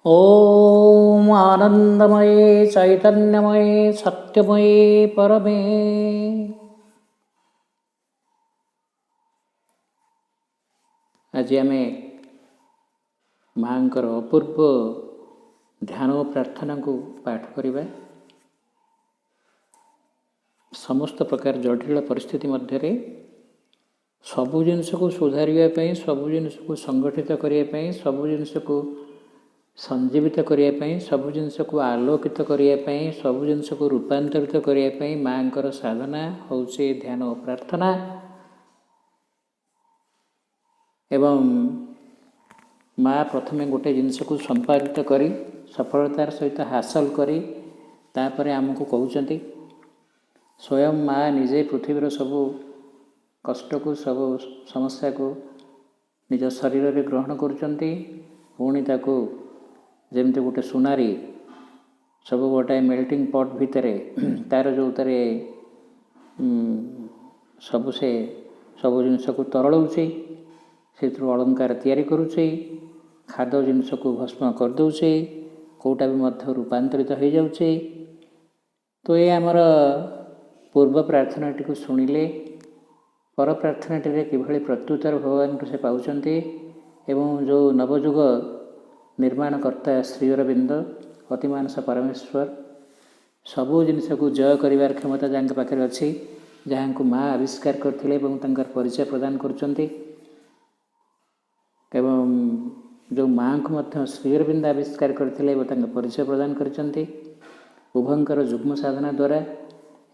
ଓମ୍ ଆନନ୍ଦମୟେ ଚୈତନ୍ୟମୟେ ସତ୍ୟମୟେ ପରମେ। ଆଜି ଆମେ ମାଙ୍କର ଅପୂର୍ବ ଧ୍ୟାନ ଓ ପ୍ରାର୍ଥନାକୁ ପାଠ କରିବା। ସମସ୍ତ ପ୍ରକାର ଜଟିଳ ପରିସ୍ଥିତି ମଧ୍ୟରେ ସବୁ ଜିନିଷକୁ ସୁଧାରିବା ପାଇଁ, ସବୁ ଜିନିଷକୁ ସଂଗଠିତ କରିବା ପାଇଁ, ସବୁ ଜିନିଷକୁ ସଞ୍ଜୀବିତ କରିବା ପାଇଁ, ସବୁ ଜିନିଷକୁ ଆଲୋକିତ କରିବା ପାଇଁ, ସବୁ ଜିନିଷକୁ ରୂପାନ୍ତରିତ କରିବା ପାଇଁ ମାଙ୍କର ସାଧନା ହେଉଛି ଧ୍ୟାନ ଓ ପ୍ରାର୍ଥନା। ଏବଂ ମା ପ୍ରଥମେ ଗୋଟେ ଜିନିଷକୁ ସମ୍ପାଦିତ କରି ସଫଳତାର ସହିତ ହାସଲ କରି ତାପରେ ଆମକୁ କହୁଛନ୍ତି। ସ୍ୱୟଂ ମା ନିଜେ ପୃଥିବୀର ସବୁ କଷ୍ଟକୁ, ସବୁ ସମସ୍ୟାକୁ ନିଜ ଶରୀରରେ ଗ୍ରହଣ କରୁଛନ୍ତି। ପୁଣି ତାକୁ ଯେମିତି ଗୋଟେ ସୁନାରୀ ସବୁ ଗୋଟାଏ ମେଲ୍ଟିଂ ପଟ୍ ଭିତରେ ତାର ଯେଉଁଥିରେ ସବୁ ସେ ସବୁ ଜିନିଷକୁ ତରଳଉଛି, ସେଥିରୁ ଅଳଙ୍କାର ତିଆରି କରୁଛି, ଖାଦ ଜିନିଷକୁ ଭସ୍ମ କରିଦେଉଛି, କେଉଁଟା ବି ମଧ୍ୟ ରୂପାନ୍ତରିତ ହୋଇଯାଉଛି। ତ ଏ ଆମର ପୂର୍ବ ପ୍ରାର୍ଥନାଟିକୁ ଶୁଣିଲେ ପର ପ୍ରାର୍ଥନାଟିରେ କିଭଳି ପ୍ରତ୍ୟୁତ୍ତର ଭଗବାନଙ୍କୁ ସେ ପାଉଛନ୍ତି ଏବଂ ଯେଉଁ ନବଯୁଗ ନିର୍ମାଣକର୍ତ୍ତା ଶ୍ରୀ ଅରବିନ୍ଦ ଅତିମାନସ ପରମେଶ୍ୱର, ସବୁ ଜିନିଷକୁ ଜୟ କରିବାର କ୍ଷମତା ଯାହାଙ୍କ ପାଖରେ ଅଛି, ଯାହାଙ୍କୁ ମା ଆବିଷ୍କାର କରିଥିଲେ ଏବଂ ତାଙ୍କର ପରିଚୟ ପ୍ରଦାନ କରୁଛନ୍ତି, ଏବଂ ଯେଉଁ ମାଆଙ୍କୁ ମଧ୍ୟ ଶ୍ରୀ ଅରବିନ୍ଦ ଆବିଷ୍କାର କରିଥିଲେ ଏବଂ ତାଙ୍କ ପରିଚୟ ପ୍ରଦାନ କରିଛନ୍ତି, ଉଭୟଙ୍କର ଯୁଗ୍ମ ସାଧନା ଦ୍ୱାରା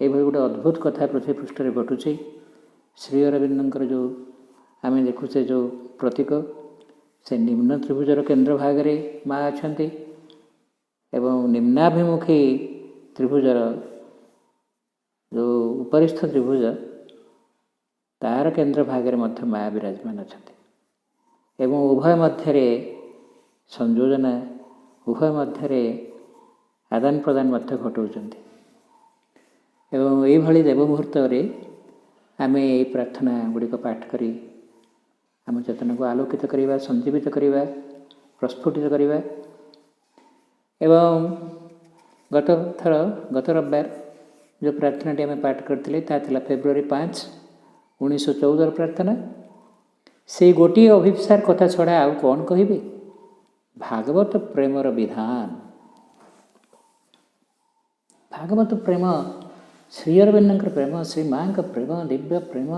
ଏଇଭଳି ଗୋଟେ ଅଦ୍ଭୁତ କଥା ପୃଥିବୀ ପୃଷ୍ଠରେ ଘଟୁଛି। ଶ୍ରୀ ଅରବିନ୍ଦଙ୍କର ଯେଉଁ ଆମେ ଦେଖୁଛେ ଯେଉଁ ପ୍ରତୀକ, ସେ ନିମ୍ନ ତ୍ରିଭୁଜର କେନ୍ଦ୍ର ଭାଗରେ ମା ଅଛନ୍ତି ଏବଂ ନିମ୍ନାଭିମୁଖୀ ତ୍ରିଭୁଜର ଯେଉଁ ଉପରିସ୍ଥ ତ୍ରିଭୁଜ, ତାର କେନ୍ଦ୍ର ଭାଗରେ ମଧ୍ୟ ମା ବିରାଜମାନ ଅଛନ୍ତି ଏବଂ ଉଭୟ ମଧ୍ୟରେ ସଂଯୋଜନା, ଉଭୟ ମଧ୍ୟରେ ଆଦାନ ପ୍ରଦାନ ମଧ୍ୟ ଘଟାଉଛନ୍ତି। ଏବଂ ଏଇଭଳି ଦେବ ମୁହୂର୍ତ୍ତରେ ଆମେ ଏଇ ପ୍ରାର୍ଥନା ଗୁଡ଼ିକ ପାଠ କରି ଆମ ଚେତନାକୁ ଆଲୋକିତ କରିବା, ସଞ୍ଜୀବିତ କରିବା, ପ୍ରସ୍ଫୁଟିତ କରିବା। ଏବଂ ଗତ ଥର, ଗତ ରବିବାର ଯେଉଁ ପ୍ରାର୍ଥନାଟି ଆମେ ପାଠ କରିଥିଲେ, ତାହା ଥିଲା ଫେବୃଆରୀ 5 1914ର ପ୍ରାର୍ଥନା। ସେଇ ଗୋଟିଏ ଅଭିପ୍ସାର କଥା ଛଡ଼ା ଆଉ କ'ଣ କହିବି? ଭାଗବତ ପ୍ରେମର ବିଧାନ, ଭାଗବତ ପ୍ରେମ, ଶ୍ରୀ ଅରବିନ୍ଦଙ୍କର ପ୍ରେମ, ଶ୍ରୀ ମାଆଙ୍କ ପ୍ରେମ, ଦିବ୍ୟ ପ୍ରେମ,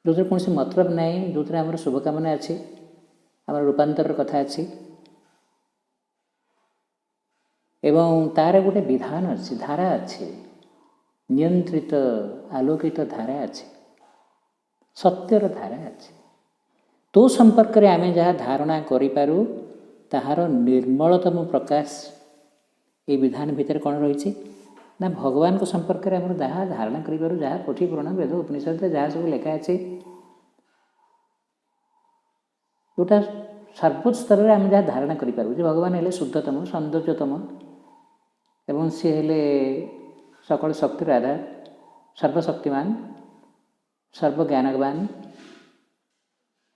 ଯେଉଁଥିରେ କୌଣସି ମତଲବ ନାହିଁ, ଯେଉଁଥିରେ ଆମର ଶୁଭକାମନା ଅଛି, ଆମର ରୂପାନ୍ତରର କଥା ଅଛି ଏବଂ ତାର ଗୋଟେ ବିଧାନ ଅଛି, ଧାରା ଅଛି, ନିୟନ୍ତ୍ରିତ ଆଲୋକିତ ଧାରା ଅଛି, ସତ୍ୟର ଧାରା ଅଛି। ତୋ ସମ୍ପର୍କରେ ଆମେ ଯାହା ଧାରଣା କରିପାରୁ ତାହାର ନିର୍ମଳତମ ପ୍ରକାଶ ଏଇ ବିଧାନ ଭିତରେ କ'ଣ ରହିଛି ନା, ଭଗବାନଙ୍କ ସମ୍ପର୍କରେ ଆମର ଯାହା ଧାରଣା କରିପାରୁ, ଯାହା ପୋଥି ପୁରାଣ ବେଦ ଉପନିଷଦରେ ଯାହା ସବୁ ଲେଖା ଅଛି, ଯେଉଁଟା ସର୍ବୋଚ୍ଚ ସ୍ତରରେ ଆମେ ଯାହା ଧାରଣା କରିପାରୁ ଯେ ଭଗବାନ ହେଲେ ଶୁଦ୍ଧତମ, ସୌନ୍ଦର୍ଯ୍ୟତମ ଏବଂ ସିଏ ହେଲେ ସକଳ ଶକ୍ତିର ଆଧାର, ସର୍ବଶକ୍ତିମାନ, ସର୍ବଜ୍ଞାନବାନ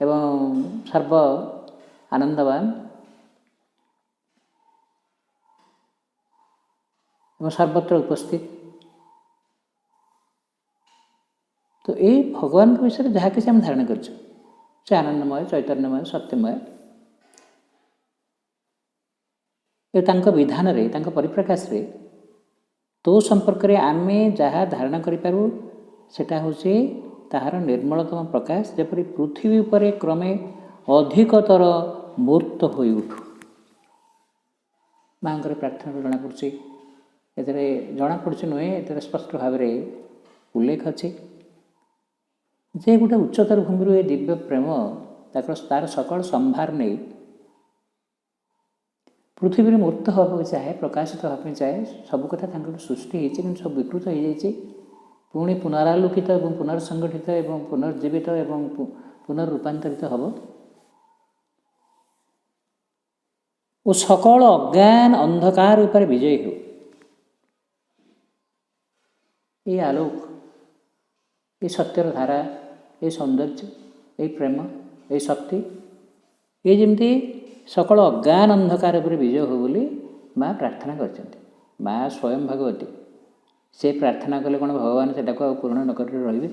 ଏବଂ ସର୍ବ ଆନନ୍ଦବାନ ଏବଂ ସର୍ବତ୍ର ଉପସ୍ଥିତ। ତ ଏଇ ଭଗବାନଙ୍କ ବିଷୟରେ ଯାହା କିଛି ଆମେ ଧାରଣା କରିଛୁ, ସେ ଆନନ୍ଦମୟ, ଚୈତନ୍ୟମୟ, ସତ୍ୟମୟ, ଏ ତାଙ୍କ ବିଧାନରେ, ତାଙ୍କ ପରିପ୍ରକାଶରେ ତୋ ସମ୍ପର୍କରେ ଆମେ ଯାହା ଧାରଣା କରିପାରୁ ସେଟା ହେଉଛି ତାହାର ନିର୍ମଳତମ ପ୍ରକାଶ, ଯେପରି ପୃଥିବୀ ଉପରେ କ୍ରମେ ଅଧିକତର ମୂର୍ତ୍ତ ହୋଇ ଉଠୁ। ମାଆଙ୍କର ପ୍ରାର୍ଥନାରୁ ଜଣାପଡ଼ୁଛି, ଏଥିରେ ଜଣାପଡ଼ୁଛି ନୁହେଁ, ଏଥିରେ ସ୍ପଷ୍ଟ ଭାବରେ ଉଲ୍ଲେଖ ଅଛି ଯେ ଗୋଟେ ଉଚ୍ଚତର ଭୂମିରୁ ଏ ଦିବ୍ୟ ପ୍ରେମ ତାର ସକଳ ସମ୍ଭାର ନେଇ ପୃଥିବୀରେ ମୂର୍ତ୍ତ ହେବାକୁ ଚାହେଁ, ପ୍ରକାଶିତ ହେବା ପାଇଁ ଚାହେଁ। ସବୁ କଥା ତାଙ୍କଠୁ ସୃଷ୍ଟି ହେଇଛି, କିନ୍ତୁ ସବୁ ବିକୃତ ହେଇଯାଇଛି। ପୁଣି ପୁନରାଲୋକିତ ଏବଂ ପୁନର୍ସଂଗଠିତ ଏବଂ ପୁନର୍ଜୀବିତ ଏବଂ ପୁନର୍ରୂପାନ୍ତରିତ ହେବ ଓ ସକଳ ଅଜ୍ଞାନ ଅନ୍ଧକାର ଉପରେ ବିଜୟୀ ହେଉ। ଏଇ ଆଲୋକ, ଏଇ ସତ୍ୟର ଧାରା, ଏଇ ସୌନ୍ଦର୍ଯ୍ୟ, ଏଇ ପ୍ରେମ, ଏଇ ଶକ୍ତି, ଇଏ ଯେମିତି ସକଳ ଅଜ୍ଞାନ ଅନ୍ଧକାର ଉପରେ ବିଜୟ ହଉ ବୋଲି ମା ପ୍ରାର୍ଥନା କରିଛନ୍ତି। ମା ସ୍ୱୟଂ ଭଗବତୀ, ସେ ପ୍ରାର୍ଥନା କଲେ କ'ଣ ଭଗବାନ ସେଟାକୁ ଆଉ ପୂରଣ ନ କରି ରହିବେ?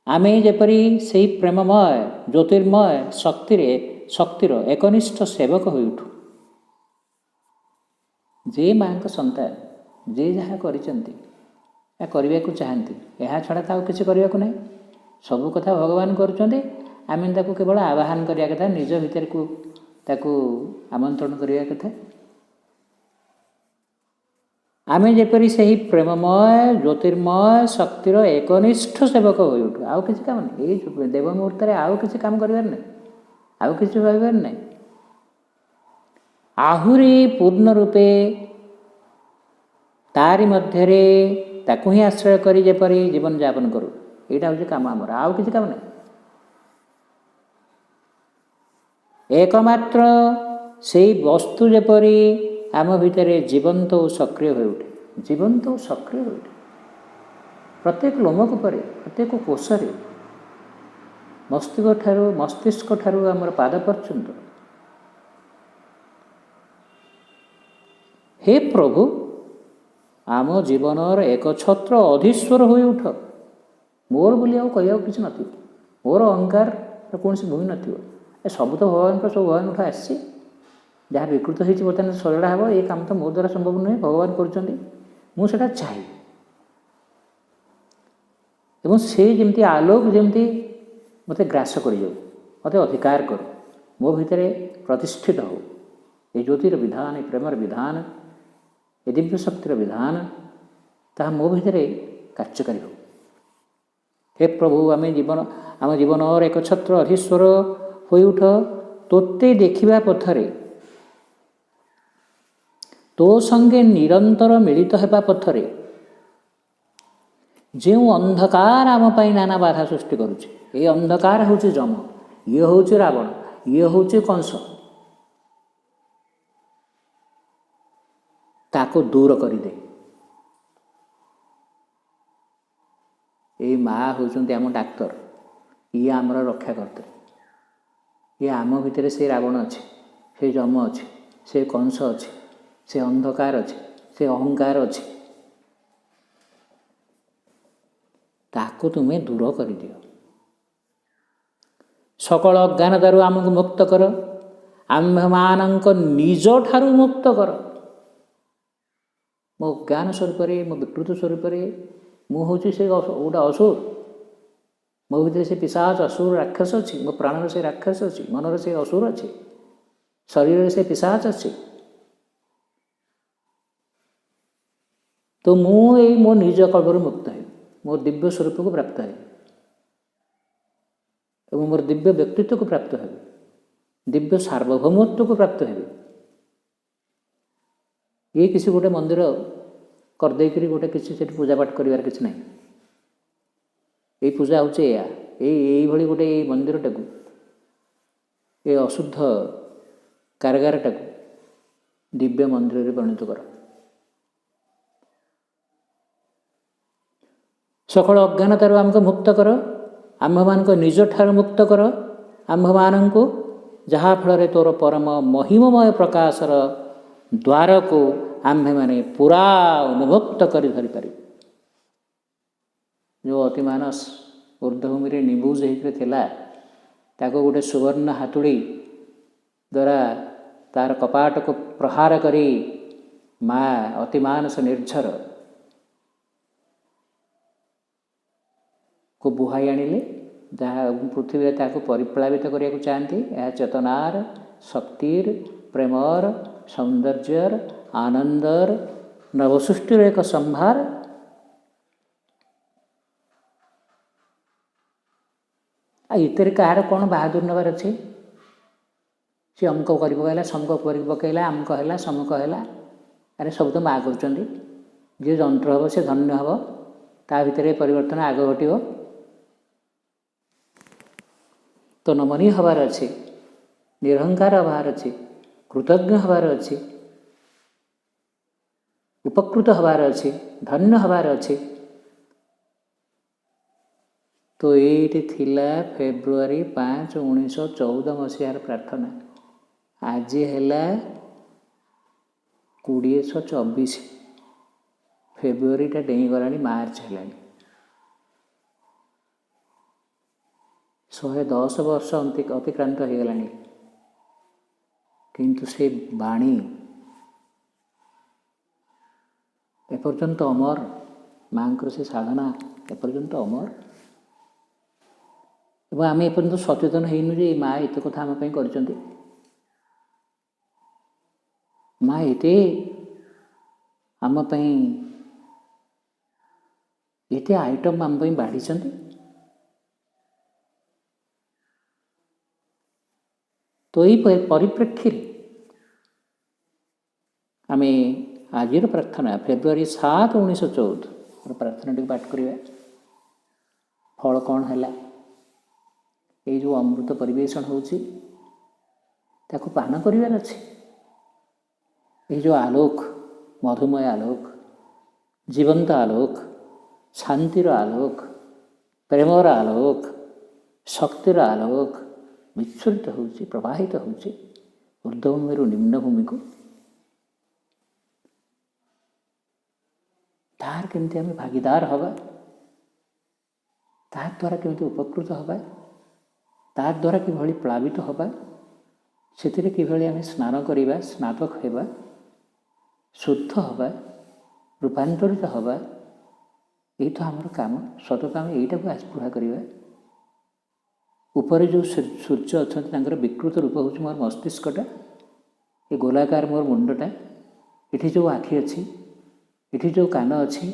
ଆମେ ଯେପରି ସେଇ ପ୍ରେମମୟ ଜ୍ୟୋତିର୍ମୟ ଶକ୍ତିରେ ଶକ୍ତିର ଏକନିଷ୍ଠ ସେବକ ହୋଇଉଠୁ। ଯେ ମାଆଙ୍କ ସନ୍ତାନ, ଯିଏ ଯାହା କରିଛନ୍ତି କରିବାକୁ ଚାହାନ୍ତି, ଏହା ଛଡ଼ା ତ ଆଉ କିଛି କରିବାକୁ ନାହିଁ। ସବୁ କଥା ଭଗବାନ କରୁଛନ୍ତି, ଆମେ ତାକୁ କେବଳ ଆବାହନ କରିବା କଥା, ନିଜ ଭିତରକୁ ତାକୁ ଆମନ୍ତ୍ରଣ କରିବା କଥା। ଆମେ ଯେପରି ସେହି ପ୍ରେମମୟ ଜ୍ୟୋତିର୍ମୟ ଶକ୍ତିର ଏକନିଷ୍ଠ ସେବକ ହୋଇଉଠୁ, ଆଉ କିଛି କାମ ନାହିଁ। ଏଇ ଦେବ ମୁହୂର୍ତ୍ତରେ ଆଉ କିଛି କାମ କରିବାର ନାହିଁ, ଆଉ କିଛି ଭାବିବାର ନାହିଁ। ଆହୁରି ପୂର୍ଣ୍ଣ ରୂପେ ତାରି ମଧ୍ୟରେ ତାକୁ ହିଁ ଆଶ୍ରୟ କରି ଯେପରି ଜୀବନଯାପନ କରୁ, ଏଇଟା ହେଉଛି କାମ ଆମର, ଆଉ କିଛି କାମ ନାହିଁ। ଏକମାତ୍ର ସେଇ ବସ୍ତୁ ଯେପରି ଆମ ଭିତରେ ଜୀବନ୍ତ ଓ ସକ୍ରିୟ ହୋଇଉଠେ, ଜୀବନ୍ତ ଓ ସକ୍ରିୟ ହୋଇଉଠେ ପ୍ରତ୍ୟେକ ଲୋମକୂପରେ, ପ୍ରତ୍ୟେକ କୋଷରେ, ମସ୍ତିଷ୍କ ଠାରୁ ଆମର ପାଦ ପର୍ଯ୍ୟନ୍ତ। ହେ ପ୍ରଭୁ, ଆମ ଜୀବନର ଏକଛତ୍ର ଅଧୀଶ୍ୱର ହୋଇ ଉଠ। ମୋର ବୋଲି ଆଉ କହିବାକୁ କିଛି ନଥିବ, ମୋର ଅହଙ୍କାରର କୌଣସି ଭୂମି ନଥିବ। ଏ ସବୁ ତ ଭଗବାନଙ୍କ, ସବୁ ଭଗବାନଙ୍କଠୁ ଆସିଛି। ଯାହା ବିକୃତ ହେଇଛି ବର୍ତ୍ତମାନ ସଜଡ଼ା ହେବ। ଏ କାମ ତ ମୋ ଦ୍ୱାରା ସମ୍ଭବ ନୁହେଁ, ଭଗବାନ କରୁଛନ୍ତି, ମୁଁ ସେଇଟା ଚାହେଁ। ଏବଂ ସେ ଯେମିତି ଆଲୋକ ଯେମିତି ମୋତେ ଗ୍ରାସ କରିଯାଉ, ମୋତେ ଅଧିକାର କରୁ, ମୋ ଭିତରେ ପ୍ରତିଷ୍ଠିତ ହେଉ ଏ ଜ୍ୟୋତିର ବିଧାନ, ଏ ପ୍ରେମର ବିଧାନ, ଏ ଦିବ୍ୟ ଶକ୍ତିର ବିଧାନ, ତାହା ମୋ ଭିତରେ କାର୍ଯ୍ୟକାରୀ ହେଉ। ହେ ପ୍ରଭୁ, ଆମ ଜୀବନର ଏକଛତ୍ର ଅଧୀଶ୍ୱର ହୋଇଉଠ। ତୋତେ ଦେଖିବା ପଥରେ, ତୋ ସଙ୍ଗେ ନିରନ୍ତର ମିଳିତ ହେବା ପଥରେ ଯେଉଁ ଅନ୍ଧକାର ଆମ ପାଇଁ ନାନା ବାଧା ସୃଷ୍ଟି କରୁଛି, ଏଇ ଅନ୍ଧକାର ହେଉଛି ଯମ, ଇଏ ହେଉଛି ରାବଣ, ଇଏ ହେଉଛି କଂସ, ତାକୁ ଦୂର କରିଦେ। ଏଇ ମା ହେଉଛନ୍ତି ଆମ ଡାକ୍ତର, ଇଏ ଆମର ରକ୍ଷାକର୍ତ୍ତା। ଇଏ ଆମ ଭିତରେ ସେ ରାବଣ ଅଛି, ସେ ଯମ ଅଛି, ସେ କଂସ ଅଛି, ସେ ଅନ୍ଧକାର ଅଛି, ସେ ଅହଙ୍କାର ଅଛି, ତାକୁ ତୁମେ ଦୂର କରିଦିଅ। ସକଳ ଅଜ୍ଞାନତାରୁ ଆମକୁ ମୁକ୍ତ କର, ଆମ୍ଭମାନଙ୍କ ନିଜଠାରୁ ମୁକ୍ତ କର। ମୋ ଜ୍ଞାନ ସ୍ୱରୂପରେ, ମୋ ବିକୃତ ସ୍ୱରୂପରେ ମୁଁ ହେଉଛି ସେ ଗୋଟେ ଅସୁର। ମୋ ଭିତରେ ସେ ପିଶାଚ ଅସୁର ରାକ୍ଷସ ଅଛି, ମୋ ପ୍ରାଣର ସେ ରାକ୍ଷସ ଅଛି, ମନର ସେ ଅସୁର ଅଛି, ଶରୀରରେ ସେ ପିଶାଚ ଅଛି। ତ ମୁଁ ଏଇ ମୋ ନିଜ କଳ୍ପରୁ ମୁକ୍ତ ହେବି, ମୋ ଦିବ୍ୟ ସ୍ୱରୂପକୁ ପ୍ରାପ୍ତ ହେବି ଏବଂ ମୋର ଦିବ୍ୟ ବ୍ୟକ୍ତିତ୍ୱକୁ ପ୍ରାପ୍ତ ହେବି, ଦିବ୍ୟ ସାର୍ବଭୌମତ୍ୱକୁ ପ୍ରାପ୍ତ ହେବି। ଇଏ କିଛି ଗୋଟେ ମନ୍ଦିର କରିଦେଇକରି ଗୋଟେ କିଛି ସେଠି ପୂଜାପାଠ କରିବାର କିଛି ନାହିଁ। ଏଇ ପୂଜା ହେଉଛି ଏଇଆ। ଏଇଭଳି ଗୋଟେ ଏଇ ମନ୍ଦିରଟାକୁ, ଏ ଅଶୁଦ୍ଧ କାରଗାରଟାକୁ ଦିବ୍ୟ ମନ୍ଦିରରେ ପରିଣତ କର। ସକଳ ଅଜ୍ଞାନତାରୁ ଆମକୁ ମୁକ୍ତ କର, ଆମ୍ଭମାନଙ୍କ ନିଜଠାରୁ ମୁକ୍ତ କର ଆମ୍ଭମାନଙ୍କୁ, ଯାହାଫଳରେ ତୋର ପରମ ମହିମମୟ ପ୍ରକାଶର ଦ୍ୱାରକୁ ଆମ୍ଭେମାନେ ପୁରା ଉନ୍ମୁକ୍ତ କରି ଧରିପାରିବୁ। ଯେଉଁ ଅତିମାନସ ଉର୍ଦ୍ଧ୍ୱଭୂମିରେ ନିବୁଜ ହେଇକରି ଥିଲା, ତାକୁ ଗୋଟେ ସୁବର୍ଣ୍ଣ ହାତୁଡ଼ି ଦ୍ୱାରା ତାର କପାଟକୁ ପ୍ରହାର କରି ମା ଅତିମାନସ ନିର୍ଝର କୁ ବୁହାଇ ଆଣିଲେ, ଯାହା ପୃଥିବୀରେ ତାହାକୁ ପରିପ୍ଲାବିତ କରିବାକୁ ଚାହାନ୍ତି। ଏହା ଚେତନାର, ଶକ୍ତିର, ପ୍ରେମର, ସୌନ୍ଦର୍ଯ୍ୟର, ଆନନ୍ଦର, ନବସୃଷ୍ଟିର ଏକ ସମ୍ଭାର। ଆଉ ଏଥିରେ କାହାର କ'ଣ ବାହାଦୁର ନେବାର ଅଛି? ସେ ଅମୁକ କରି ପକାଇଲା, ସମୁକ କରି ପକାଇଲା, ଅମୁକ ହେଲା, ସମୁକ ହେଲା। ଆରେ ସବୁ ତ ମା' କରୁଛନ୍ତି। ଯିଏ ଯନ୍ତ୍ର ହେବ ସେ ଧନ୍ୟ ହେବ, ତା ଭିତରେ ପରିବର୍ତ୍ତନ ଆଗ ଘଟିବ। ତ ନମନୀୟ ହେବାର ଅଛି, ନିରହଙ୍କାର ହେବାର ଅଛି, କୃତଜ୍ଞ ହେବାର ଅଛି, ଉପକୃତ ହେବାର ଅଛି, ଧନ୍ୟ ହେବାର ଅଛି। ତ ଏଇଠି ଥିଲା ଫେବୃଆରୀ 5 1914 ମସିହାର ପ୍ରାର୍ଥନା। ଆଜି ହେଲା 2024, ଫେବୃଆରୀଟା ଡେଇଁଗଲାଣି, ମାର୍ଚ୍ଚ ହେଲାଣି। 110 ବର୍ଷ ଅତିକ୍ରାନ୍ତ ହେଇଗଲାଣି, କିନ୍ତୁ ସେ ବାଣୀ ଏପର୍ଯ୍ୟନ୍ତ ଅମର। ମାଙ୍କର ସେ ସାଧନା ଏପର୍ଯ୍ୟନ୍ତ ଅମର। ଏବଂ ଆମେ ଏପର୍ଯ୍ୟନ୍ତ ସଚେତନ ହେଇନୁ ଯେ ମା ଏତେ କଥା ଆମ ପାଇଁ କରିଛନ୍ତି, ମା ଏତେ ଆମ ପାଇଁ ଏତେ ଆଇଟମ୍ ଆମ ପାଇଁ ବାଢ଼ିଛନ୍ତି। ତ ଏଇ ପରିପ୍ରେକ୍ଷୀରେ ଆମେ ଆଜିର ପ୍ରାର୍ଥନା ଫେବୃଆରୀ 7 1914 ପ୍ରାର୍ଥନାଟିକୁ ପାଠ କରିବା। ଫଳ କ'ଣ ହେଲା? ଏଇ ଯେଉଁ ଅମୃତ ପରିବେଷଣ ହେଉଛି ତାକୁ ପାନ କରିବାର ଅଛି। ଏଇ ଯେଉଁ ଆଲୋକ, ମଧୁମୟ ଆଲୋକ, ଜୀବନ୍ତ ଆଲୋକ, ଶାନ୍ତିର ଆଲୋକ, ପ୍ରେମର ଆଲୋକ, ଶକ୍ତିର ଆଲୋକ ବିଚ୍ଛୁରିତ ହେଉଛି, ପ୍ରବାହିତ ହେଉଛି ଉର୍ଦ୍ଧ୍ୱଭୂମିରୁ ନିମ୍ନଭୂମିକୁ। ତାର କେମିତି ଆମେ ଭାଗିଦାର ହେବା, ତାହା ଦ୍ୱାରା କେମିତି ଉପକୃତ ହେବା, ତାହା ଦ୍ୱାରା କିଭଳି ପ୍ଲାବିତ ହେବା, ସେଥିରେ କିଭଳି ଆମେ ସ୍ନାନ କରିବା, ସ୍ନାତକ ହେବା, ଶୁଦ୍ଧ ହେବା, ରୂପାନ୍ତରିତ ହେବା, ଏଇ ତ ଆମର କାମ। ସତତ ଆମେ ଏଇଟାକୁ ଆସ୍ପୃହା କରିବା। ଉପରେ ଯେଉଁ ସୂର୍ଯ୍ୟ ଅଛନ୍ତି ତାଙ୍କର ବିକୃତ ରୂପ ହେଉଛି ମୋର ମସ୍ତିଷ୍କଟା, ଏ ଗୋଲାକାର ମୋର ମୁଣ୍ଡଟା, ଏଠି ଯେଉଁ ଆଖି ଅଛି, ଏଠି ଯେଉଁ କାନ ଅଛି,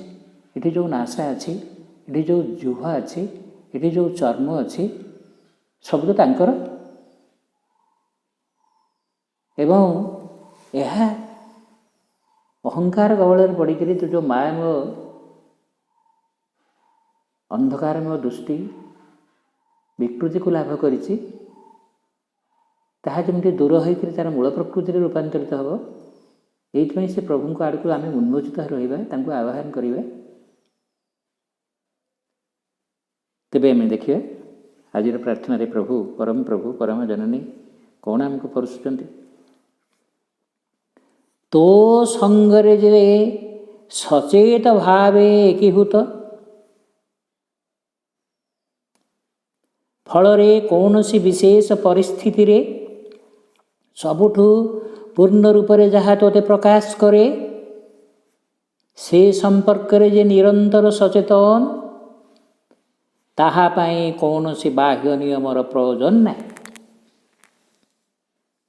ଏଠି ଯେଉଁ ନାସା ଅଛି, ଏଠି ଯେଉଁ ଜିହ୍ୱା ଅଛି, ଏଠି ଯେଉଁ ଚର୍ମ ଅଛି, ସବୁ ତ ତାଙ୍କର। ଏବଂ ଏହା ଅହଙ୍କାର କବଳରେ ପଡ଼ିକରି ତ ଯେଉଁ ମାୟାମୟ ଅନ୍ଧକାରମୟ ଦୃଷ୍ଟି ବିକୃତିକୁ ଲାଭ କରିଛି, ତାହା ଯେମିତି ଦୂର ହୋଇକରି ତା'ର ମୂଳ ପ୍ରକୃତିରେ ରୂପାନ୍ତରିତ ହେବ, ଏଇଥିପାଇଁ ସେ ପ୍ରଭୁଙ୍କ ଆଡ଼କୁ ଆମେ ଉନ୍ମୋଚିତ ରହିବା, ତାଙ୍କୁ ଆବାହନ କରିବା। ତେବେ ଆମେ ଦେଖିବା ଆଜିର ପ୍ରାର୍ଥନାରେ ପ୍ରଭୁ, ପରମ ପ୍ରଭୁ, ପରମ ଜନନୀ କ'ଣ ଆମକୁ ପରସୁଛନ୍ତି। ତୋ ସଙ୍ଗରେ ଯେ ସଚେତ ଭାବେ ଏକୀଭୂତ, ଫଳରେ କୌଣସି ବିଶେଷ ପରିସ୍ଥିତିରେ ସବୁଠୁ ପୂର୍ଣ୍ଣ ରୂପରେ ଯାହା ତୋତେ ପ୍ରକାଶ କରେ, ସେ ସମ୍ପର୍କରେ ଯେ ନିରନ୍ତର ସଚେତନ, ତାହା ପାଇଁ କୌଣସି ବାହ୍ୟ ନିୟମର ପ୍ରୟୋଜନ ନାହିଁ।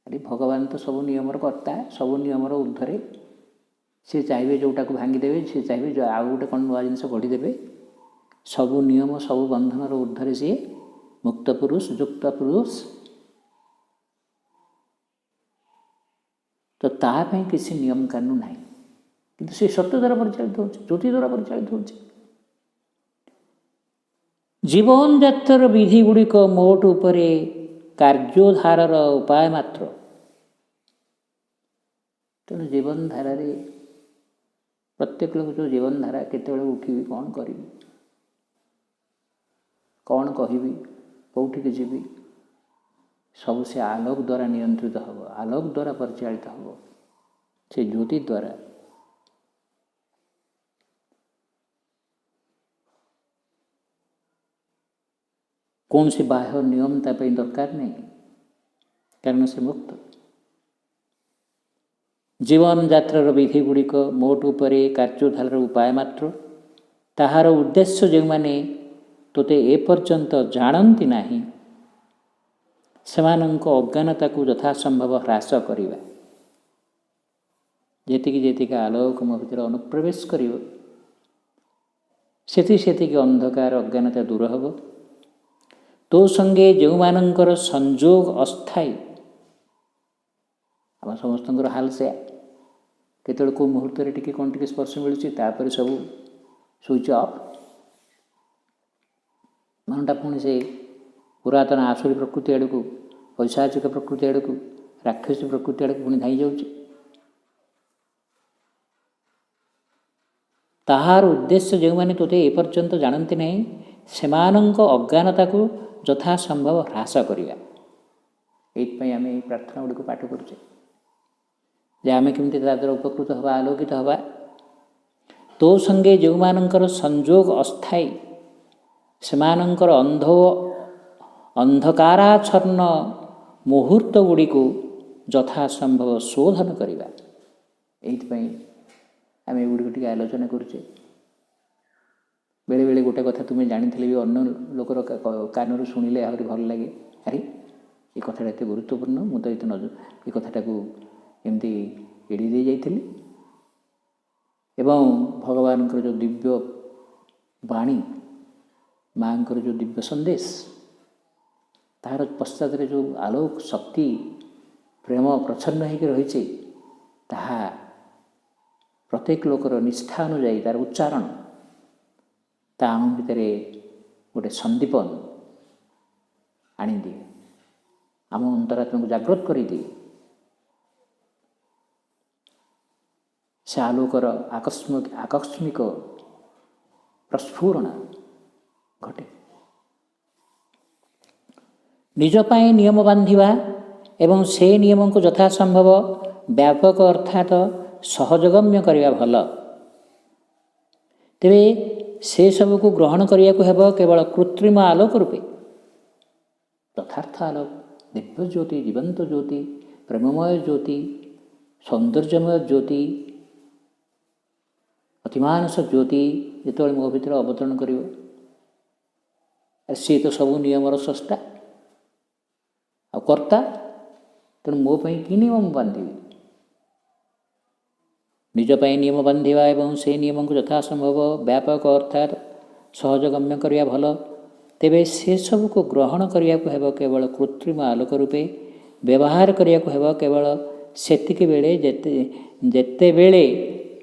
ଆରେ ଭଗବାନ ତ ସବୁ ନିୟମର କର୍ତ୍ତା, ସବୁ ନିୟମର ଉର୍ଦ୍ଧ୍ୱରେ। ସେ ଚାହିଁବେ ଯେଉଁଟାକୁ ଭାଙ୍ଗିଦେବେ, ସେ ଚାହିଁବେ ଆଉ ଗୋଟେ କ'ଣ ନୂଆ ଜିନିଷ ଗଢ଼ିଦେବେ। ସବୁ ନିୟମ, ସବୁ ବନ୍ଧନର ଉର୍ଦ୍ଧ୍ୱରେ ସିଏ ମୁକ୍ତ ପୁରୁଷ, ଯୁକ୍ତ ପୁରୁଷ। ତ ତା ପାଇଁ କିଛି ନିୟମ କାନୁନ ନାହିଁ, କିନ୍ତୁ ସେ ସତ୍ୟ ଦ୍ୱାରା ପରିଚାଳିତ ହେଉଛି, ଜ୍ୟୋତି ଦ୍ୱାରା ପରିଚାଳିତ ହେଉଛି। ଜୀବନଯାତ୍ରାର ବିଧି ଗୁଡ଼ିକ ମୋଟ ଉପରେ କାର୍ଯ୍ୟଧାରାର ଉପାୟ ମାତ୍ର। ତେଣୁ ଜୀବନଧାରାରେ ପ୍ରତ୍ୟେକ ଲୋକ ଯେଉଁ ଜୀବନଧାରା, କେତେବେଳେ ଉଠିବି, କ'ଣ କରିବି, କ'ଣ କହିବି, କେଉଁଠିକି ଯିବି, ସବୁ ସେ ଆଲୋକ ଦ୍ୱାରା ନିୟନ୍ତ୍ରିତ ହେବ, ଆଲୋକ ଦ୍ୱାରା ପରିଚାଳିତ ହେବ, ସେ ଜ୍ୟୋତି ଦ୍ୱାରା। କୌଣସି ବାହ୍ୟ ନିୟମ ତା ପାଇଁ ଦରକାର ନାହିଁ, କାରଣ ସେ ମୁକ୍ତ। ଜୀବନଯାତ୍ରାର ବିଧି ଗୁଡ଼ିକ ମୋଟ ଉପରେ କାର୍ଯ୍ୟଧାରାର ଉପାୟ ମାତ୍ର। ତାହାର ଉଦ୍ଦେଶ୍ୟ ଯେଉଁମାନେ ତୋତେ ଏପର୍ଯ୍ୟନ୍ତ ଜାଣନ୍ତି ନାହିଁ, ସେମାନଙ୍କ ଅଜ୍ଞାନତାକୁ ଯଥାସମ୍ଭବ ହ୍ରାସ କରିବା। ଯେତିକି ଯେତିକି ଆଲୋକ ମୋ ଭିତରେ ଅନୁପ୍ରବେଶ କରିବ, ସେତିକି ସେତିକି ଅନ୍ଧକାର ଅଜ୍ଞାନତା ଦୂର ହେବ। ତୋ ସଙ୍ଗେ ଯେଉଁମାନଙ୍କର ସଂଯୋଗ ଅସ୍ଥାୟୀ, ଆମ ସମସ୍ତଙ୍କର ହାଲ ସେୟା, କେତେବେଳେ କେଉଁ ମୁହୂର୍ତ୍ତରେ ଟିକେ କ'ଣ ଟିକେ ସ୍ପର୍ଶ ମିଳୁଛି, ତାପରେ ସବୁ ସୁଇଚ୍ ଅଫ୍। ମନଟା ପୁଣି ସେ ପୁରାତନ ଆସୁରୀ ପ୍ରକୃତି ଆଡ଼କୁ, ପୈଶାଚିକ ପ୍ରକୃତି ଆଡ଼କୁ, ରାକ୍ଷସୀ ପ୍ରକୃତି ଆଡ଼କୁ ପୁଣି ଧାଇଁ ଯାଉଛି। ତାହାର ଉଦ୍ଦେଶ୍ୟ ଯେଉଁମାନେ ତୋତେ ଏପର୍ଯ୍ୟନ୍ତ ଜାଣନ୍ତି ନାହିଁ, ସେମାନଙ୍କ ଅଜ୍ଞାନତାକୁ ଯଥାସମ୍ଭବ ହ୍ରାସ କରିବା। ଏଇଥିପାଇଁ ଆମେ ଏଇ ପ୍ରାର୍ଥନା ଗୁଡ଼ିକୁ ପାଠ କରୁଛେ ଯେ ଆମେ କେମିତି ତା ଦ୍ୱାରା ଉପକୃତ ହେବା, ଆଲୋକିତ ହେବା। ତୋ ସଙ୍ଗେ ଯେଉଁମାନଙ୍କର ସଂଯୋଗ ଅସ୍ଥାୟୀ, ସେମାନଙ୍କର ଅନ୍ଧ ଅନ୍ଧକାରାଚ୍ଛନ୍ନ ମୁହୂର୍ତ୍ତ ଗୁଡ଼ିକୁ ଯଥାସମ୍ଭବ ଶୋଧନ କରିବା। ଏଇଥିପାଇଁ ଆମେ ଏଗୁଡ଼ିକୁ ଟିକେ ଆଲୋଚନା କରୁଛେ। ବେଳେବେଳେ ଗୋଟେ କଥା ତୁମେ ଜାଣିଥିଲେ ବି ଅନ୍ୟ ଲୋକର କାନରୁ ଶୁଣିଲେ ଆହୁରି ଭଲ ଲାଗେ। ଆରେ, ଏ କଥାଟା ଏତେ ଗୁରୁତ୍ୱପୂର୍ଣ୍ଣ, ମୁଁ ତ ଏତେ ନ ଏ କଥାଟାକୁ ଏମିତି ଏଡ଼ି ଦେଇ ଯାଇଥିଲି। ଏବଂ ଭଗବାନଙ୍କର ଯେଉଁ ଦିବ୍ୟ ବାଣୀ, ମାଆଙ୍କର ଯେଉଁ ଦିବ୍ୟ ସନ୍ଦେଶ, ତାହାର ପଶ୍ଚାତରେ ଯେଉଁ ଆଲୋକ, ଶକ୍ତି, ପ୍ରେମ ପ୍ରଚ୍ଛନ୍ନ ହେଇକି ରହିଛି, ତାହା ପ୍ରତ୍ୟେକ ଲୋକର ନିଷ୍ଠା ଅନୁଯାୟୀ ତାର ଉଚ୍ଚାରଣ ତା ଆମ ଭିତରେ ଗୋଟେ ସନ୍ଦୀପନ ଆଣିଦିଏ, ଆମ ଅନ୍ତରାତ୍ମାକୁ ଜାଗ୍ରତ କରିଦିଏ। ସେ ଆଲୋକର ଆକସ୍ମିକ ପ୍ରସ୍ଫୁରଣ ଘଟେ। ନିଜ ପାଇଁ ନିୟମ ବାନ୍ଧିବା ଏବଂ ସେ ନିୟମକୁ ଯଥାସମ୍ଭବ ବ୍ୟାପକ ଅର୍ଥାତ ସହଜଗମ୍ୟ କରିବା ଭଲ। ତେବେ ସେସବୁକୁ ଗ୍ରହଣ କରିବାକୁ ହେବ କେବଳ କୃତ୍ରିମ ଆଲୋକ ରୂପେ। ଯଥାର୍ଥ ଆଲୋକ, ଦିବ୍ୟ ଜ୍ୟୋତି, ଜୀବନ୍ତ ଜ୍ୟୋତି, ପ୍ରେମମୟ ଜ୍ୟୋତି, ସୌନ୍ଦର୍ଯ୍ୟମୟ ଜ୍ୟୋତି, ଅତିମାନସ ଜ୍ୟୋତି ଯେତେବେଳେ ମୋ ଭିତରେ ଅବତରଣ କରିବ, ସିଏ ତ ସବୁ ନିୟମର ସ୍ରଷ୍ଟା ଆଉ କର୍ତ୍ତା, ତେଣୁ ମୋ ପାଇଁ କି ନିୟମ ମୁଁ ବାନ୍ଧିବି? ନିଜ ପାଇଁ ନିୟମ ବାନ୍ଧିବା ଏବଂ ସେହି ନିୟମକୁ ଯଥାସମ୍ଭବ ବ୍ୟାପକ ଅର୍ଥାତ୍ ସହଜଗମ୍ୟ କରିବା ଭଲ। ତେବେ ସେସବୁକୁ ଗ୍ରହଣ କରିବାକୁ ହେବ କେବଳ କୃତ୍ରିମ ଆଲୋକ ରୂପେ, ବ୍ୟବହାର କରିବାକୁ ହେବ କେବଳ ସେତିକି ବେଳେ ଯେତେବେଳେ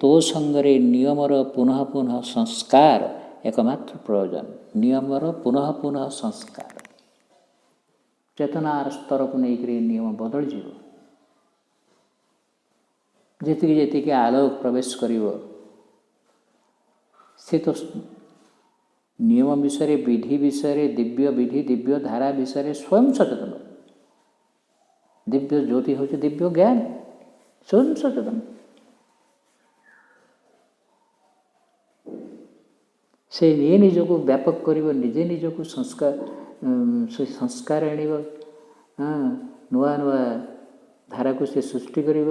ତୋ ସଙ୍ଗରେ ନିୟମର ପୁନଃ ପୁନଃ ସଂସ୍କାର ଏକମାତ୍ର ପ୍ରୟୋଜନ। ନିୟମର ପୁନଃ ପୁନଃ ସଂସ୍କାର, ଚେତନାର ସ୍ତରକୁ ନେଇକରି ନିୟମ ବଦଳିଯିବ। ଯେତିକି ଯେତିକି ଆଲୋକ ପ୍ରବେଶ କରିବ, ସେ ତ ନିୟମ ବିଷୟରେ, ବିଧି ବିଷୟରେ, ଦିବ୍ୟ ବିଧି, ଦିବ୍ୟ ଧାରା ବିଷୟରେ ସ୍ୱୟଂ ସଚେତନ। ଦିବ୍ୟ ଜ୍ୟୋତି ହେଉଛି ଦିବ୍ୟ ଜ୍ଞାନ, ସ୍ୱୟଂ ସଚେତନ। ସେ ନିଜେ ନିଜକୁ ବ୍ୟାପକ କରିବ, ନିଜେ ନିଜକୁ ସଂସ୍କାର, ସେ ସଂସ୍କାର ଆଣିବ, ନୂଆ ନୂଆ ଧାରାକୁ ସେ ସୃଷ୍ଟି କରିବ,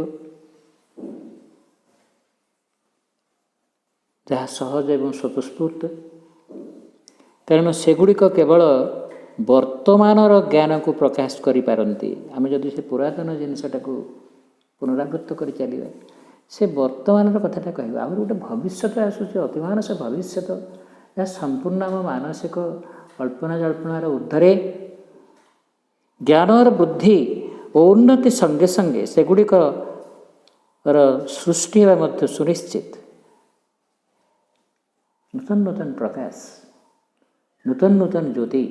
ଯାହା ସହଜ ଏବଂ ସ୍ୱତଃସ୍ଫୂର୍ତ୍ତ। କାରଣ ସେଗୁଡ଼ିକ କେବଳ ବର୍ତ୍ତମାନର ଜ୍ଞାନକୁ ପ୍ରକାଶ କରିପାରନ୍ତି। ଆମେ ଯଦି ସେ ପୁରାତନ ଜିନିଷଟାକୁ ପୁନରାବୃତ୍ତ କରି ଚାଲିବା, ସେ ବର୍ତ୍ତମାନର କଥାଟା କହିବା। ଆହୁରି ଗୋଟେ ଭବିଷ୍ୟତ ଆସୁଛି, ଅତିମାନସ ଭବିଷ୍ୟତ, ଯାହା ସମ୍ପୂର୍ଣ୍ଣ ଆମ ମାନସିକ କଳ୍ପନା ଜଳ୍ପନାର ଉର୍ଦ୍ଧ୍ୱରେ। ଜ୍ଞାନର ବୃଦ୍ଧି ଓ ଉନ୍ନତି ସଙ୍ଗେ ସଙ୍ଗେ ସେଗୁଡ଼ିକର ସୃଷ୍ଟି ହେବା ମଧ୍ୟ ସୁନିଶ୍ଚିତ। ନୂତନ ନୂତନ ପ୍ରକାଶ, ନୂତନ ନୂତନ ଜ୍ୟୋତି,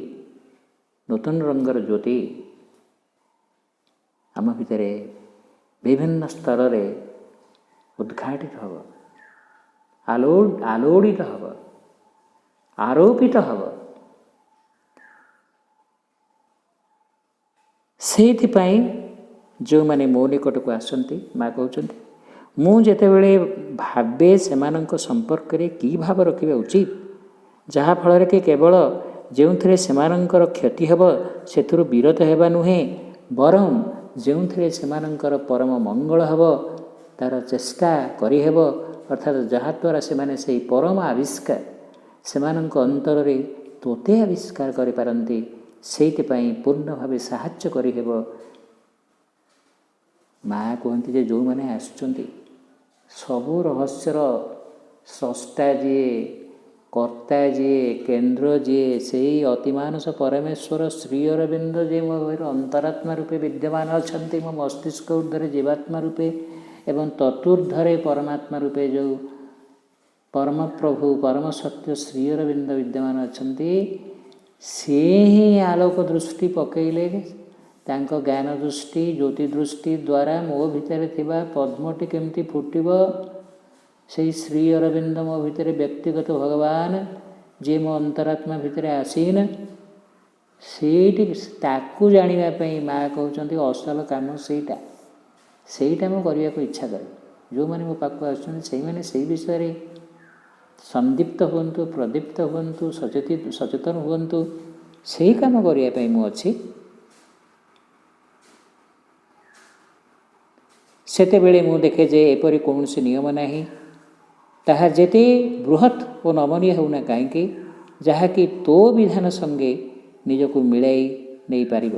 ନୂତନ ରଙ୍ଗର ଜ୍ୟୋତି ଆମ ଭିତରେ ବିଭିନ୍ନ ସ୍ତରରେ ଉଦ୍ଘାଟିତ ହେବ, ଆଲୋଡ଼ିତ ହେବ, ଆରୋପିତ ହେବ। ସେଇଥିପାଇଁ ଯେଉଁମାନେ ମୋ ନିକଟକୁ ଆସନ୍ତି, ମା କହୁଛନ୍ତି, ମୁଁ ଯେତେବେଳେ ଭାବେ ସେମାନଙ୍କ ସମ୍ପର୍କରେ କି ଭାବ ରଖିବା ଉଚିତ, ଯାହାଫଳରେ କି କେବଳ ଯେଉଁଥିରେ ସେମାନଙ୍କର କ୍ଷତି ହେବ ସେଥିରୁ ବିରତ ହେବା ନୁହେଁ, ବରଂ ଯେଉଁଥିରେ ସେମାନଙ୍କର ପରମ ମଙ୍ଗଳ ହେବ ତା'ର ଚେଷ୍ଟା କରିହେବ, ଅର୍ଥାତ୍ ଯାହାଦ୍ୱାରା ସେମାନେ ସେହି ପରମ ଆବିଷ୍କାର ସେମାନଙ୍କ ଅନ୍ତରରେ ତୋତେ ଆବିଷ୍କାର କରିପାରନ୍ତି, ସେଇଥିପାଇଁ ପୂର୍ଣ୍ଣ ଭାବେ ସାହାଯ୍ୟ କରିହେବ। ମା କୁହନ୍ତି ଯେ ଯେଉଁମାନେ ଆସୁଛନ୍ତି, ସବୁ ରହସ୍ୟର ସ୍ରଷ୍ଟା ଯିଏ, କର୍ତ୍ତା ଯିଏ, କେନ୍ଦ୍ର ଯିଏ, ସେଇ ଅତିମାନସ ପରମେଶ୍ୱର ଶ୍ରୀ ଅରବିନ୍ଦ ଯିଏ ମୋ ଅନ୍ତରାତ୍ମା ରୂପେ ବିଦ୍ୟମାନ ଅଛନ୍ତି, ମୋ ମସ୍ତିଷ୍କ ଉର୍ଦ୍ଧ୍ୱରେ ଜୀବାତ୍ମା ରୂପେ ଏବଂ ତତୁର୍ଦ୍ଧରେ ପରମାତ୍ମା ରୂପେ ଯେଉଁ ପରମପ୍ରଭୁ ପରମ ସତ୍ୟ ଶ୍ରୀ ଅରବିନ୍ଦ ବିଦ୍ୟମାନ ଅଛନ୍ତି, ସେ ହିଁ ଆଲୋକ ଦୃଷ୍ଟି ପକେଇଲେ ତାଙ୍କ ଜ୍ଞାନ ଦୃଷ୍ଟି, ଜ୍ୟୋତି ଦୃଷ୍ଟି ଦ୍ୱାରା ମୋ ଭିତରେ ଥିବା ପଦ୍ମଟି କେମିତି ଫୁଟିବ, ସେଇ ଶ୍ରୀ ଅରବିନ୍ଦ ମୋ ଭିତରେ ବ୍ୟକ୍ତିଗତ ଭଗବାନ ଯିଏ ମୋ ଅନ୍ତରାତ୍ମା ଭିତରେ ଆସୀନ, ସେଇଠି ତାକୁ ଜାଣିବା ପାଇଁ ମା କହୁଛନ୍ତି ଅସଲ କାମ ସେଇଟା, ସେଇଟା ମୁଁ କରିବାକୁ ଇଚ୍ଛା କରେ। ଯେଉଁମାନେ ମୋ ପାଖକୁ ଆସୁଛନ୍ତି ସେଇମାନେ ସେଇ ବିଷୟରେ ସନ୍ଦୀପ୍ତ ହୁଅନ୍ତୁ, ପ୍ରଦୀପ୍ତ ହୁଅନ୍ତୁ, ସଚେତନ ହୁଅନ୍ତୁ, ସେଇ କାମ କରିବା ପାଇଁ ମୁଁ ଅଛି। ସେତେବେଳେ ମୁଁ ଦେଖେ ଯେ ଏପରି କୌଣସି ନିୟମ ନାହିଁ, ତାହା ଯେତେ ବୃହତ୍ ଓ ନମନୀୟ ହେଉନା କାହିଁକି, ଯାହାକି ତୋ ବିଧାନ ସଙ୍ଗେ ନିଜକୁ ମିଳାଇ ନେଇପାରିବ।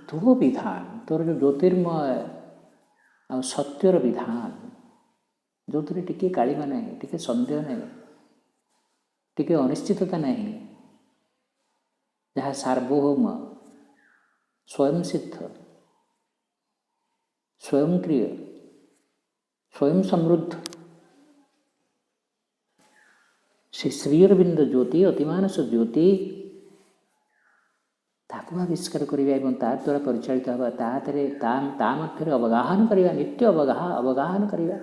ତୋ ବିଧାନ, ତୋର ଯେଉଁ ଜ୍ୟୋତିର୍ମୟ ଆଉ ସତ୍ୟର ବିଧାନ, ଯେଉଁଥିରେ ଟିକିଏ କାଳିମା ନାହିଁ, ଟିକେ ସନ୍ଦେହ ନାହିଁ, ଟିକେ ଅନିଶ୍ଚିତତା ନାହିଁ, ଯାହା ସାର୍ବଭୌମ, ସ୍ୱୟଂସିଦ୍ଧ, ସ୍ୱୟଂକ୍ରିୟ, ସ୍ୱୟଂ ସମୃଦ୍ଧ, ସେ ଶ୍ରୀ ଅରବିନ୍ଦ ଜ୍ୟୋତି, ଅତିମାନସ ଜ୍ୟୋତି, ତାକୁ ଆବିଷ୍କାର କରିବା ଏବଂ ତା ଦ୍ୱାରା ପରିଚାଳିତ ହେବା, ତା ଦେହରେ ତା ମଧ୍ୟରେ ଅବଗାହନ କରିବା, ନିତ୍ୟ ଅବଗାହନ କରିବା,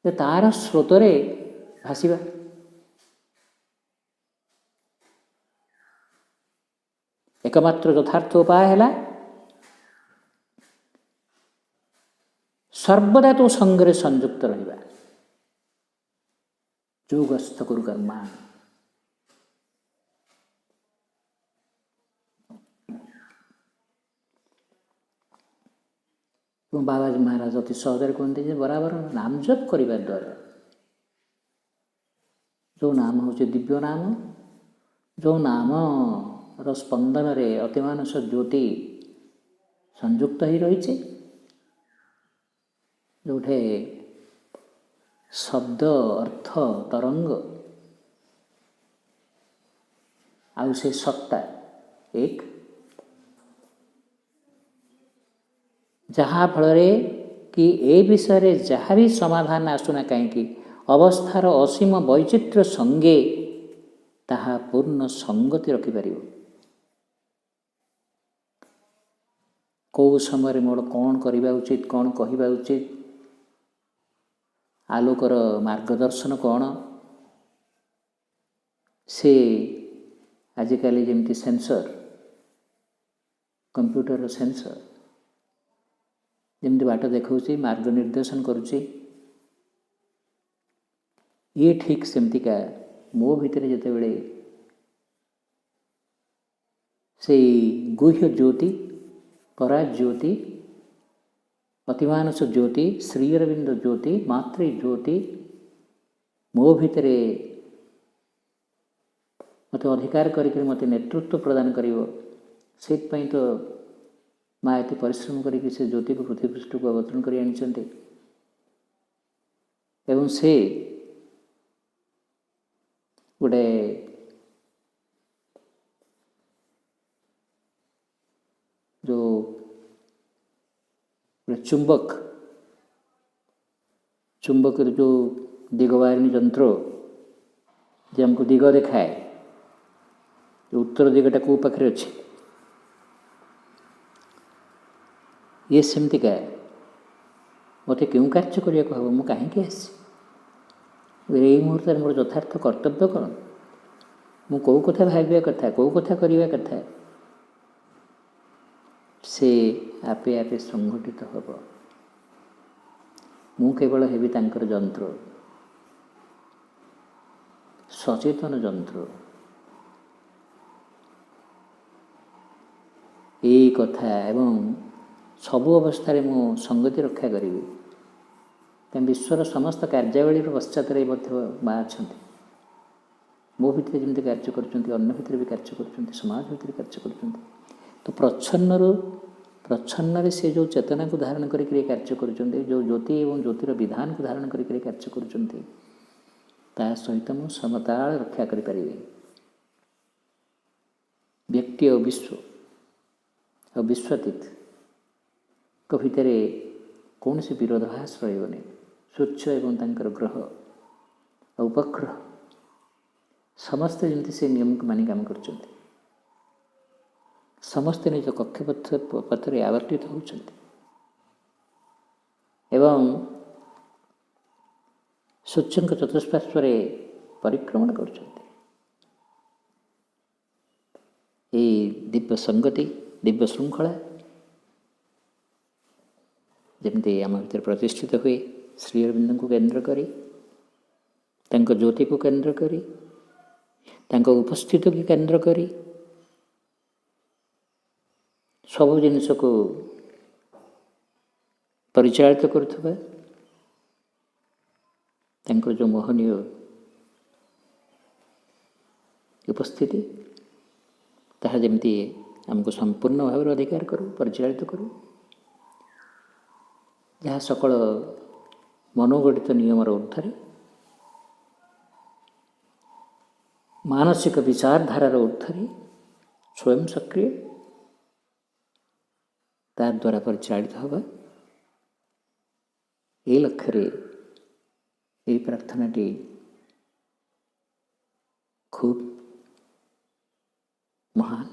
ତାର ସ୍ରୋତରେ ଭାସିବା। ଏକମାତ୍ର ଯଥାର୍ଥ ଉପାୟ ହେଲା ସର୍ବଦା ତୋ ସଙ୍ଗରେ ସଂଯୁକ୍ତ ରହିବା। ଯୋଗସ୍ଥ କୁରୁ କର୍ମା। ଏବଂ ବାବାଜୀ ମହାରାଜ ଅତି ସହଜରେ କୁହନ୍ତି ଯେ ବରାବର ନାମ ଜପ କରିବା ଦ୍ୱାରା, ଯେଉଁ ନାମ ହେଉଛି ଦିବ୍ୟ ନାମ, ଯେଉଁ ନାମର ସ୍ପନ୍ଦନରେ ଅତିମାନସ ଜ୍ୟୋତି ସଂଯୁକ୍ତ ହୋଇ ରହିଛି, ଯେଉଁଠି ଶବ୍ଦ ଅର୍ଥ ତରଙ୍ଗ ଆଉ ସେ ସତ୍ତା ଏକ, ଯାହାଫଳରେ କି ଏ ବିଷୟରେ ଯାହା ବି ସମାଧାନ ଆସୁନା କାହିଁକି, ଅବସ୍ଥାର ଅସୀମ ବୈଚିତ୍ର୍ୟ ସଙ୍ଗେ ତାହା ପୂର୍ଣ୍ଣ ସଙ୍ଗତି ରଖିପାରିବ। କେଉଁ ସମୟରେ ମୋର କ'ଣ କରିବା ଉଚିତ, କ'ଣ କହିବା ଉଚିତ, ଆଲୋକର ମାର୍ଗଦର୍ଶନ କ'ଣ, ସେ ଆଜିକାଲି ଯେମିତି ସେନ୍ସର, କମ୍ପ୍ୟୁଟରର ସେନ୍ସର ଯେମିତି ବାଟ ଦେଖାଉଛି, ମାର୍ଗ ନିର୍ଦ୍ଦେଶନ କରୁଛି, ଇଏ ଠିକ୍ ସେମିତିକା ମୋ ଭିତରେ ଯେତେବେଳେ ସେଇ ଗୁହ୍ୟ ଜ୍ୟୋତି, ପରାଜ୍ୟୋତି, ଅତିମାନସ ଜ୍ୟୋତି, ଶ୍ରୀ ଅରବିନ୍ଦ ଜ୍ୟୋତି, ମାତୃ ଜ୍ୟୋତି ମୋ ଭିତରେ ମୋତେ ଅଧିକାର କରିକରି ମୋତେ ନେତୃତ୍ୱ ପ୍ରଦାନ କରିବ, ସେଇଥିପାଇଁ ତ ମା ଏତେ ପରିଶ୍ରମ କରିକି ସେ ଜ୍ୟୋତିକୁ ପୃଥିବୀ ପୃଷ୍ଠକୁ ଅବତରଣ କରି ଆଣିଛନ୍ତି। ଏବଂ ସେ ଗୋଟେ ଯେଉଁ ଗୋଟେ ଚୁମ୍ବକ, ଚୁମ୍ବକର ଯେଉଁ ଦିଗବାରିଣୀ ଯନ୍ତ୍ର ଯେ ଆମକୁ ଦିଗ ଦେଖାଏ, ଉତ୍ତର ଦିଗଟା କେଉଁ ପାଖରେ ଅଛି, ଇଏ ସେମିତିକା ମୋତେ କେଉଁ କାର୍ଯ୍ୟ କରିବାକୁ ହେବ, ମୁଁ କାହିଁକି ଆସିଛି, ଏଇ ମୁହୂର୍ତ୍ତରେ ମୋର ଯଥାର୍ଥ କର୍ତ୍ତବ୍ୟ କ'ଣ, ମୁଁ କେଉଁ କଥା ଭାବିବା କଥା, କେଉଁ କଥା କରିବା କଥା, ସେ ଆପେ ଆପେ ସଂଗଠିତ ହେବ। ମୁଁ କେବଳ ହେବି ତାଙ୍କର ଯନ୍ତ୍ର, ସଚେତନ ଯନ୍ତ୍ର। ଏଇ କଥା ଏବଂ ସବୁ ଅବସ୍ଥାରେ ମୁଁ ସଙ୍ଗତି ରକ୍ଷା କରିବି। ତେଣୁ ବିଶ୍ୱର ସମସ୍ତ କାର୍ଯ୍ୟାବଳୀର ପଶ୍ଚାତରେ ମଧ୍ୟ ମା ଅଛନ୍ତି। ମୋ ଭିତରେ ଯେମିତି କାର୍ଯ୍ୟ କରୁଛନ୍ତି, ଅନ୍ୟ ଭିତରେ ବି କାର୍ଯ୍ୟ କରୁଛନ୍ତି, ସମାଜ ଭିତରେ କାର୍ଯ୍ୟ କରୁଛନ୍ତି। ତ ପ୍ରଚ୍ଛନ୍ନରେ ସେ ଯେଉଁ ଚେତନାକୁ ଧାରଣ କରିକରି କାର୍ଯ୍ୟ କରୁଛନ୍ତି, ଯେଉଁ ଜ୍ୟୋତି ଏବଂ ଜ୍ୟୋତିର ବିଧାନକୁ ଧାରଣ କରିକରି କାର୍ଯ୍ୟ କରୁଛନ୍ତି, ତା ସହିତ ମୁଁ ସମତାଳ ରକ୍ଷା କରିପାରିବି। ବ୍ୟକ୍ତି ଆଉ ବିଶ୍ୱ ଆଉ ବିଶ୍ୱାତୀତଙ୍କ ଭିତରେ କୌଣସି ବିରୋଧାଭାସ ରହିବନି। ସୂର୍ଯ୍ୟ ଏବଂ ତାଙ୍କର ଗ୍ରହ ଆଉ ଉପଗ୍ରହ ସମସ୍ତେ ଯେମିତି ସେ ନିୟମକୁ ମାନି କାମ କରୁଛନ୍ତି, ସମସ୍ତେ ନିଜ କକ୍ଷପଥ ପଥରେ ଆବର୍ତ୍ତିତ ହେଉଛନ୍ତି ଏବଂ ସୂର୍ଯ୍ୟଙ୍କ ଚତୁଃପାର୍ଶ୍ୱରେ ପରିକ୍ରମଣ କରୁଛନ୍ତି। ଏଇ ଦିବ୍ୟ ସଙ୍ଗତି, ଦିବ୍ୟ ଶୃଙ୍ଖଳା ଯେମିତି ଆମ ଭିତରେ ପ୍ରତିଷ୍ଠିତ ହୁଏ, ଶ୍ରୀ ଅରବିନ୍ଦଙ୍କୁ କେନ୍ଦ୍ର କରି, ତାଙ୍କ ଜ୍ୟୋତିକୁ କେନ୍ଦ୍ର କରି, ତାଙ୍କ ଉପସ୍ଥିତିକୁ କେନ୍ଦ୍ର କରି, ସବୁ ଜିନିଷକୁ ପରିଚାଳିତ କରୁଥିବା ତାଙ୍କର ଯେଉଁ ମୋହନୀୟ ଉପସ୍ଥିତି, ତାହା ଯେମିତି ଆମକୁ ସମ୍ପୂର୍ଣ୍ଣ ଭାବରେ ଅଧିକାର କରୁ, ପରିଚାଳିତ କରୁ, ଯାହା ସକଳ ମନୋଗଠିତ ନିୟମର ଉର୍ଦ୍ଧ୍ୱରେ, ମାନସିକ ବିଚାରଧାରାର ଉର୍ଦ୍ଧ୍ୱରେ, ସ୍ୱୟଂ ସକ୍ରିୟ, ତାଦ୍ୱାରା ପରିଚାଳିତ ହେବା, ଏହି ଲକ୍ଷ୍ୟରେ ଏହି ପ୍ରାର୍ଥନାଟି ଖୁବ୍ ମହାନ।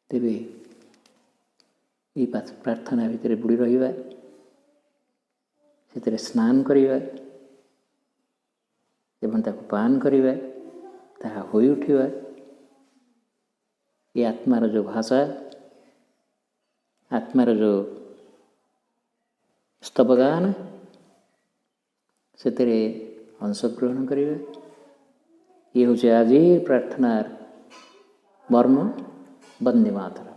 ତେବେ ଏହି ପ୍ରାର୍ଥନା ଭିତରେ ବୁଡ଼ି ରହିବା, ସେଥିରେ ସ୍ନାନ କରିବା ଏବଂ ତାକୁ ପାନ କରିବା, ତାହା ହୋଇ ଉଠିବା, ଏ ଆତ୍ମାର ଯେଉଁ ଭାଷା, ଆତ୍ମାର ଯେଉଁ ସ୍ତବଗାନ, ସେଥିରେ ଅଂଶଗ୍ରହଣ କରିବା, ଇଏ ହେଉଛି ଆଜି ପ୍ରାର୍ଥନାର ମର୍ମ। ବନ୍ଦେ ମାତରମ୍।